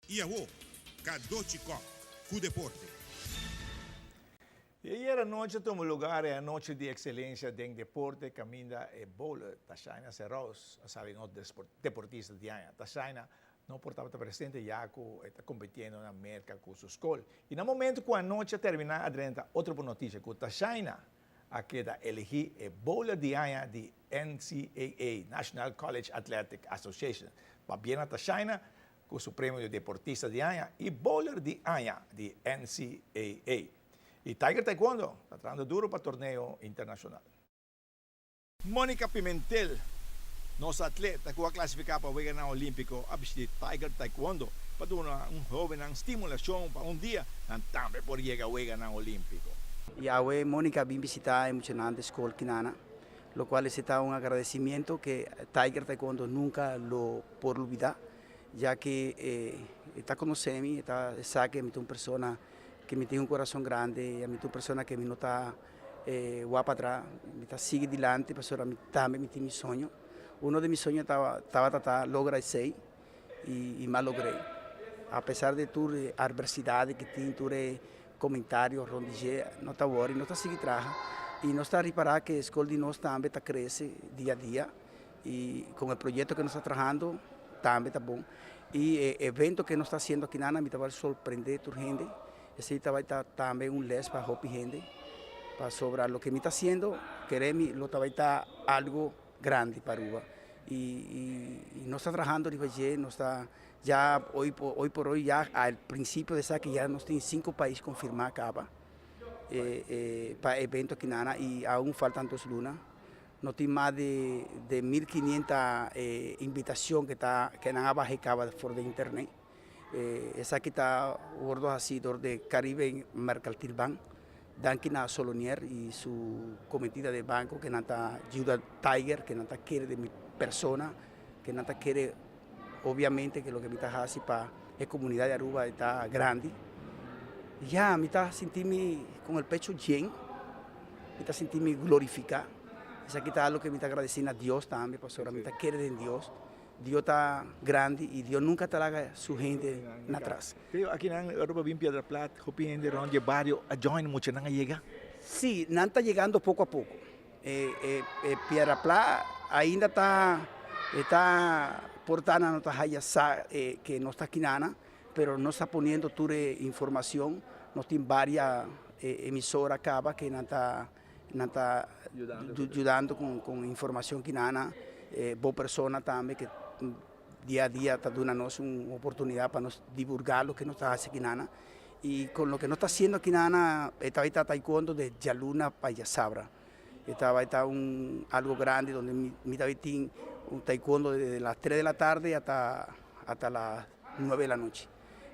I awo, Cadochi Kock cu deporte. I ayera nochi a tuma lugar e anochi di excelencia den deporte caminda e bowler Tashaina Serous a sali nos deportista di aña. Tashaina no por tabata presente ya cu e ta competiendo na Merca cu su scol. I na momento cu anochi a termina a drenta otro bon noticia cu Tashaina a keda elegi e bowler di aña di NCAA, National College Athletic Association. Pabien na Tashaina cu su premio di Deportista di Aña y Bowler di Aña di NCAA. Y Tiger Taekwondo ta trahando duro pa torneo internacional. Monica Pimentel, nos atleta cu a clasifica pa Weganan Olimpico, a bishiti Tiger Taekwondo pa duna un hobennan stimulacion pa un dia nan tambe por yega Weganan Olimpico. Y awe Monica a bin bishita e muchanan di Scol Kinana, locual esey ta un agradecimiento que Tiger Taekwondo nunca lo por lubida. Ya que e ta conoce mi, e ta sa que mi ta un persona que mi tin un corazon grande y mi ta un persona que mi no ta wak pa atras, mi ta sigui dilanti pasobra mi tambe mi tin mi soño. Uno di mi soño tabata ta logra esey y mi a logr'e. A pesar di tur e adversidad que tin, tur e comentario rond di dje, no ta worry, nos ta sigui traha y nos ta ripara que e scol di nos tambe ta crece dia a dia. Y con e proyecto que nos ta trahando tambe ta bon. Y e evento que nos ta haciendo aki nan mi ta bai sorprende tur hende. Esey ta bai ta tambe un les pa hopi hende. Pasobra loke mi ta haciendo, kere mi lo ta bai ta algo grandi pa Aruba. Y nos ta trahando riba dje, nos ta ya hoy hoy por hoy ya al principio de esaki ya nos tin cinco pais confirma caba pa e evento aki nan y aun faltan dos luna. No tin mas di 1500 invitacion cu ta cu nan a baha caba for di internet. Esaki ta wordo haci door di Caribe Mercantil Bank. Danki na Solonier y su cometida di banco cu nan ta yuda Tiger, cu nan ta kere di mi persona, cu nan ta kere obviamente cu loke mi ta haci pa e comunidad di Aruba ta grandi. Ya mi ta sinti mi con el pecho yen. Mi ta sinti mi glorifiká. Esaki ta algu ku mi ta agradesí na Dios tambe, pasobra mi ta kere den Dios. Dios ta grandi i Dios nunka ta laga su hende na tras. Pero aki nan Aruba bin Piedra Plat, hopi hende rond di e bario a join, muchanan a yega? Sí, nan ta yegando poko a poko. E Piedra Plat ainda ta e ta por ta nan no ta haya sa ke nos ta akinana, pero nos ta poniendo tur e informacion, nos tin varia emisora caba que nan ta nan ta yudando con informacion kinana, bo persona tambe que dia a dia ta duna nos un oportunidad pa nos divulga loke nos ta haci kinana y con loke nos ta haciendo kinana e ta bay ta taekwondo de djaluna pa djasabra, e ta bay ta un algo grandi donde mi ta bay tin un taekwondo desde las tres de la tarde hasta hasta las nuebe de la nochi.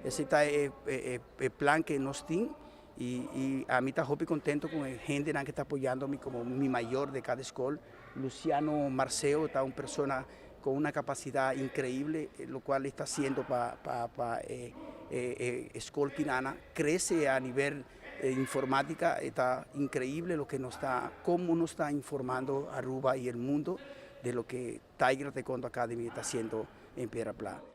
Esei ta e e plan ke nos tin i i ami ta hopi kontento ku e hendenan ke ta apoyando mi komo mi mayor de kada skol. Luciano Marceo ta un persona kon una kapasidat inkreible lo kual e ta hasiendo pa pa pa e e e skol Kinana krese a nivel informatika. E ta inkreible loke nos ta komo nos ta informando Aruba i el mundo de loke Tiger Taekwondo Academy ta hasiendo en Piedra Plat.